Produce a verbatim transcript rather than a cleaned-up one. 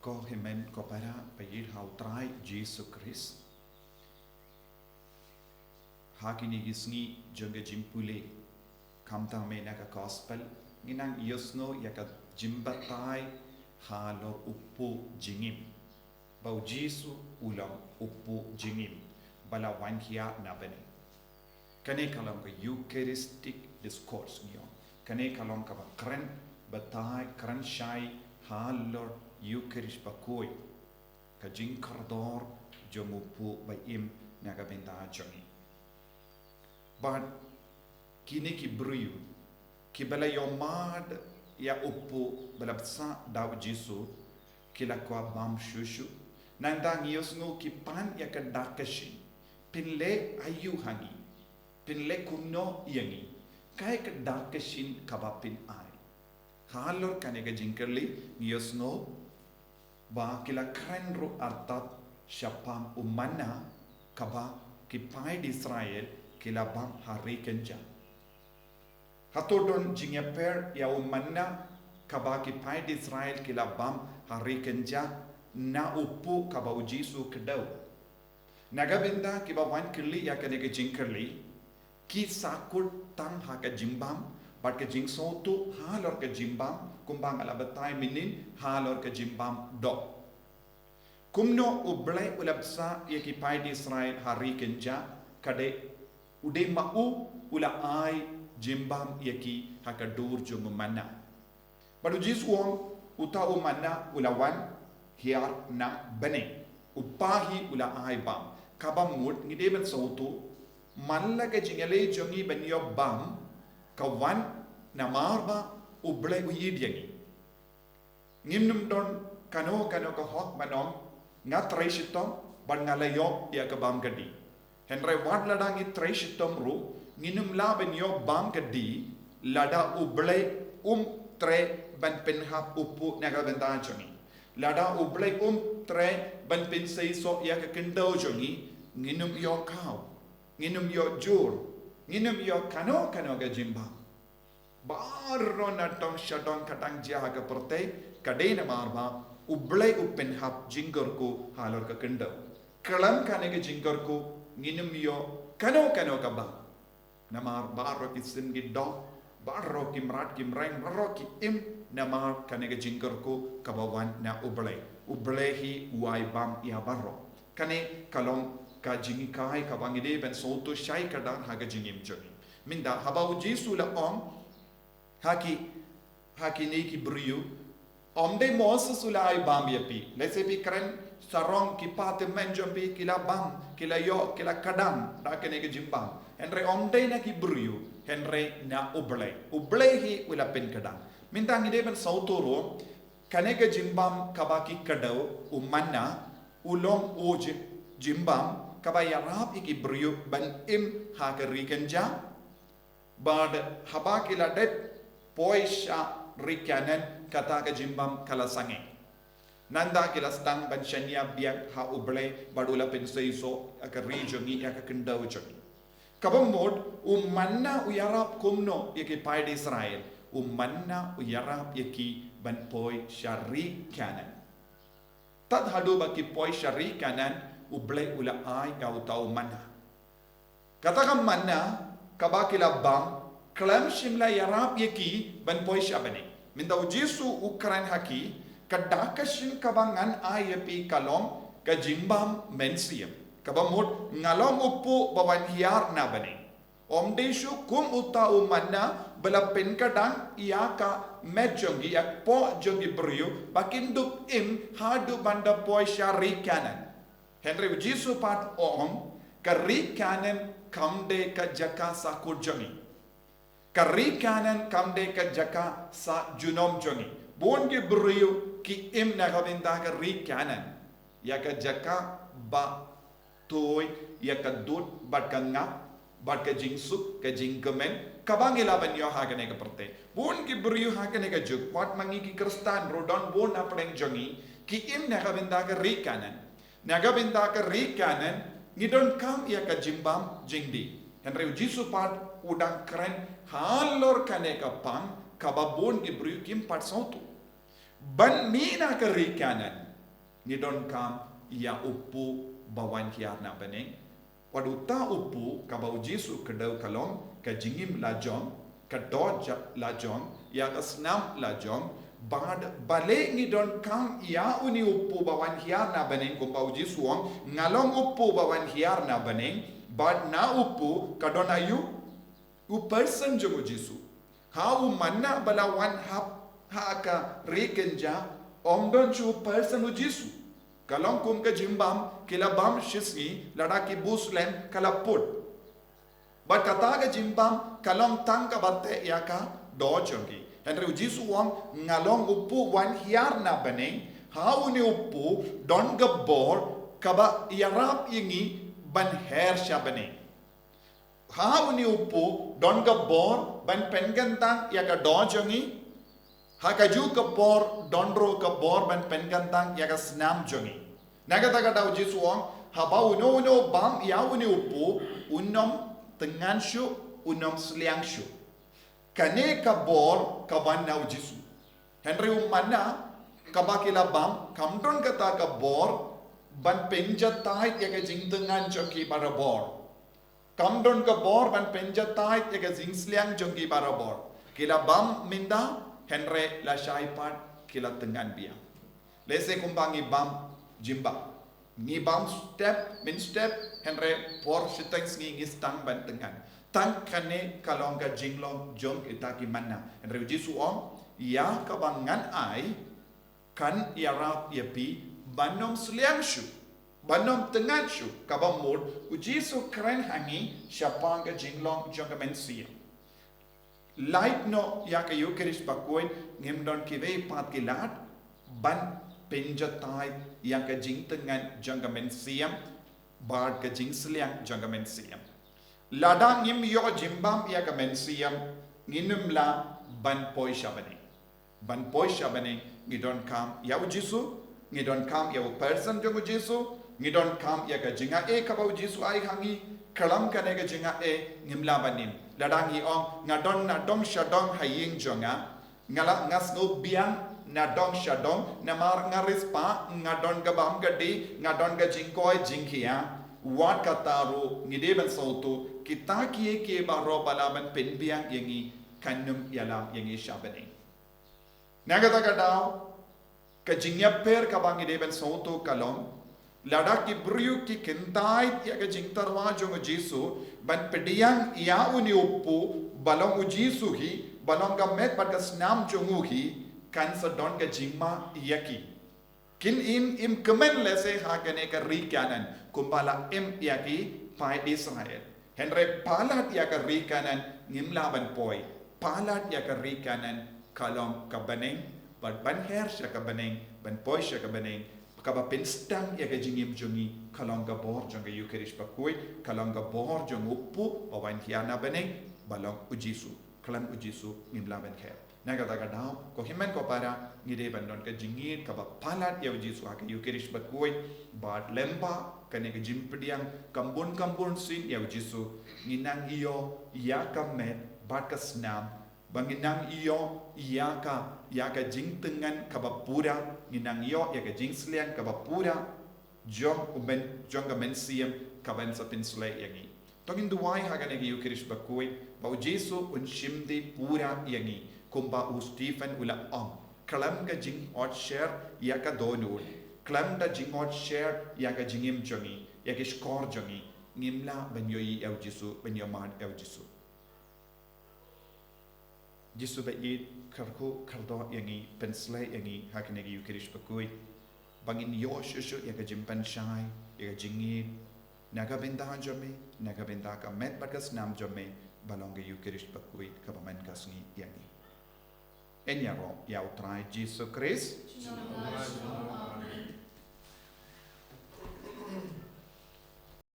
Ko hynmen ko para ba ïeit ha u Trai Jisu Khrist. Ha kine ki sngi jong ka jingpule, khamtam mynta ka gospel, ngi nang ïohsngew ïa ka jingbatai halor u pud jingim. Ba u Jisu u long u pud jingim ba la wan hiar na bneng. Kane ka long ka Eucharistic discourse ngi ong. Kane ka long kaba kren batai, kren shai halor Eucharist bakhuid, ka jingkordor jong u pud ba im na ka bynta jong ngi. Bad kine ki briew kiba la ïohmad ïa u pud ba la bsa da u Jisu, ki la kwah bam shuh shuh. Nangta ngi ïohsngew ki pan ïa ka dak ka shin. Pynleh aïu ha ngi? Pynleh kumno ïa ngi? Kaei ka dak ka shin kaba pyn-ai? Halor kane ka jingkylli ngi ïohsngew ba ki la kren ruh artat shaphang u manna kaba ki paid Israel ki la bam ha ri kynja. Hato don jingïapher ïa u manna kaba ki paid Israel ki la bam ha ri kynja na u pud kaba u Jisu u kdew? Na ka bynta kiba wan kylli ïa kane ka jingkylli, ki sahkut tang ha ka jingbam bad ka jingsngewthuh halor ka jingbam, kumba nga la batai mynnin, halor ka jingbam doh. Kumno U Blei u la bsa ïa ki paid Israel ha ri kynja, ka dei u dei ma u u la ai jingbam ïa ki ha ka dur jong u manna. Bad u Jisu u ong, uta u manna u la wan hiar na bneng. U Kpa hi u la ai bam. Kaba mut ngi dei ban sngewthuh, man la ka jingïaleh jong ngi ban ïoh bam ka wan namar ba U Blei u ïeit ïa ngi. Ngim nym don kano kano ka hok ban ong, nga trei shitom bad nga la ïoh ïa ka bam ka dih. Hynrei wat lada ngi trei shitom ruh, ngin ym lah ban ïoh bam ka dih lada U Blei um treh ban pynhap u pud na ka bynta jong ngi. Lada U Blei um treh ban pynseisoh ïa ka khyndew jong ngi, ngin ym ïoh khaw, ngin ym ïoh jur, ngin ym ïoh kano kano ka jingbam. Baroh na tang sha tang ka dang jia ha ka pyrthei, ka dei namar ba U Blei u pynhap jingkyrkhu halor ka khyndew. Khlem kane ka jingkyrkhu, ngin ym ïoh kano kano ka bam. Namar baroh ki sien ki doh, baroh ki mrad ki mreng, baroh ki im namar kane ka jingkyrkhu kaba wan na U Blei. U Blei hi u ai bam ïa baroh. Kane ka long ka jinghikai kaba ngi dei ban sngewthuh shai kyrdan ha ka jingim jong ngi. Mynta haba u Jisu u la ong ha ki, ha kine ki briew, ym dei Moses u la ai bam ïa phi. Lehse phi kren sarong, ki kpa tymmen jong phi ki la bam, ki la ïoh, ki la kdang da kane ka jingbam. Hynrei ym dei na ki briew, hynrei na U Blei. U Blei hi u la pynkdang. Mynta ngi dei ban sngewthuh ruh, kane ka jingbam kaba ki kdew, u manna, u long u ji-, jingbam kaba ïarap ïa ki briew ban im ha ka ri kynja. Bad haba ki la dep poi sha ri Kanaan, kata ka jingbam ka la sangeh. Nangta ki la sdang ban shaniah biang ha U Blei bad u la pynseisoh ïa ka ri jong ngi, ïa ka khyndew jong ngi. Kaba mut, u manna u ïarap kumno ïa ki paid Israel? U manna u ïarap ïa ki ban poi sha ri Kanaan. Tad haduh ba ki poi sha ri Kanaan, U Blei u la ai ïa uta u manna. Kata ka manna kaba ki la bam, khlem shym la ïarap ïa ki ban poi sha bneng. Mynta u Jisu u kren ha ki, ka dak ka shin kaba ngan ai ïa phi ka long ka jingbam mynsiem. Kaba mut, nga long u pud ba wan hiar na bneng. Ym dei shuh kum uta u manna ba la pynkdang ïa ka met jong ki, ïa ka kpoh jong ki briew, ba kin dup im haduh ban da poi sha ri Kanaan. Hynrei u Jisu pat u ong, ka ri Kanaan kam dei ka jaka sahkut jong ngi. Ka ri Kanaan kam dei ka jaka sah junom jong ngi. Bun ki briew ki im na ka bynta ka ri Kanaan. Ïa ka jaka ba tuid ïa ka dud bad ka ngap, bad ka jingsuk, ka jingkmen, kaba ngi lah ban ïoh ha kane ka pyrthei. Bun ki briew ha kane ka juk, wat ma ngi ki Khristan ruh, don bun na pdeng jong ngi ki im na ka bynta ka ri Kanaan. Na ka bynta ka ri Kanaan, ngi donkam ïa ka jingbam jingdih. Hynrei u Jisu pat u dang kren halor kane ka pang kaba bun ki briew kim pat sngewthuh. Ban mih na ka ri Kanaan, Ngi donkam ïa u kpu ba wan hiar na bneng. Wat uta u kpu kaba u Jisu kdew ka long ka jingim la jong, ka doh ja-, la jong, ïa ka snam la jong, bad balei ngi donkam ïa une u kpu ba wan hiar na bneng, kumba u Jisu u ong, nga long u kpu ba wan hiar na bneng, bad na u kpu ka don aïu? U person jong u Jisu. Ha u manna ba la wan hap ha ka ri kynja, ym don shuh u person u Jisu. Ka long kum ka jingbam, ki la bam shisngi, lada ki bus lem ka la put. Bad kata ka jingbam ka long tang kaba teh ïa ka doh jong ki. Hynrei u Jisu u ong, nga long u kpu wan hiar na bneng, ha une u kpu don ka bor kaba ïarap ïa ngi ban her sha bneng. Ha une u kpu don ka bor ban pynkyntang ïa ka doh jong ngi. Ha kajuh ka por don ruh ka bor ban pynkyntang ïa ka snam jong ngi. Na kata ka daw u Jisu u ong, haba uno uno u bam ïa une u kpu, un ym tyngan shuh, un ym sliang shuh. Kane ka bor ka wan na u Jisu. Hynrei u manna kaba ki la bam, kam don kata ka bor ban pynjatai ïa ka jingtyngan jong ki barabor. Kam don ka bor ban pynjatai ïa ka jingsliang jong ki barabor. Ki la bam mynta, hynrei lashai pat ki la tyngan biang. Lehse kumba ngi bam jingbam, ngi bam step mynstep, hynrei por shiteng sngi ngi sdang ban tyngan. Tang kane ka long ka jinglong jong kita ki manna. Hynrei u Jisu u ong, ïa kaba ngan ai kan ïarap ïa phi ban ym sliang shuh, ban ym tyngan shuh. Kaba mut u Jisu u kren ha ngi shaphang ka jinglong jong ka mynsiem. Lait noh ïa ka Ïukharist Bakhuid, ngim don kiwei pat ki lad ban pynjatai ïa ka jingtyngan jong ka mynsiem bad ka jingsliang jong ka mynsiem. Lada ngim ïoh jingbam ïa ka mynsiem, ngin ym lah ban poi sha bneng. Ban poi sha bneng ngi donkam ïa u Jisu, ngi donkam ïa u person jong u Jisu, ngi donkam ïa ka jingai kaba u Jisu u ai ha ngi. Khlem kane ka jingai ngim lah ban im. Lada ngi ong, nga don nadong shadong ha ïing jong nga, nga la, nga sngewbiang nadong shadong, namar nga riewspah, nga don ka bam ka dih, nga don ka jingkoit jingkhiah. Wat kata ruh ngi dei ban sngewthuh, kita kiei kiei baroh ba lah ban pynbiang ïa ngi kan ym ïalam ïa ngi sha bneng. Na kata ka daw, ka jingïapher kaba ngi dei ban sngewthuh ka long, lada ki briew ki kyntait ïa ka jingtyrwa jong u Jisu ban pdiang ïa une u kpu ba long u Jisu hi, ba long ka met bad ka snam jong u hi, kan sa don ka jingma ïa ki. Kin im, im kmen lehse ha kane ka ri Kanaan kumba la im ïa ki paid Israel. Hynrei palat ïa ka ri Kanaan ngim lah ban poi. Palat ïa ka ri Kanaan ka long ka bneng, bad ban her sha ka bneng, ban poi sha ka bneng, kaba pynsdang ïa ka jingim jong ngi ka long ka bor jong ka Ïukharist Bakhuid, ka long ka bor jong u kpu ba wan hiar na bneng, ba long u Jisu. Khlem u Jisu ngim lah ban her. Na kata ka daw, ko hynmen ko para, ngi dei ban don ka jingïeit kaba palat ïa u Jisu ha ka Ïukharist Bakhuid, bad lyngba kane ka jingpdiang kham bun kham bun sien ïa u Jisu, ngin nang ïoh ïa ka met bad ka snam, ba ngin nang ïoh ïa ka, ïa ka jingtyngan kaba pura, ngin nang ïoh ïa ka jingsliang kaba pura jong u myn, jong ka mynsiem kaban sa pynsleh ïa ngi. To ngin duwai ha kane ka Ïukharist Bakhuid ba u Jisu un shim dih pura ïa ngi, kumba u Stephen u la ong. Khlem ka jingïohsher ïa ka dohnud, khlem da jingïohsher ïa ka jingim jong ngi, ïa ki shkor jong ngi, ngim lah ban ïohi ïa u Jisu, ban ïamad ïa u Jisu. Jisu ba ïeit, kyrkhu kyrdoh ïa ngi, pynsleh ïa ngi ha kane ka Ïukharist Bakhuid, ba ngin ïoh shuh shuh ïa ka jingpynshai, ïa ka jingïeit na ka bynta jong me, na ka bynta ka met bad ka snam jong me, ba long ka Ïukharist Bakhuid kaba man ka sngi ïa ngi. Yn ïaroh ïa u Trai Jisu Khrist. Amen.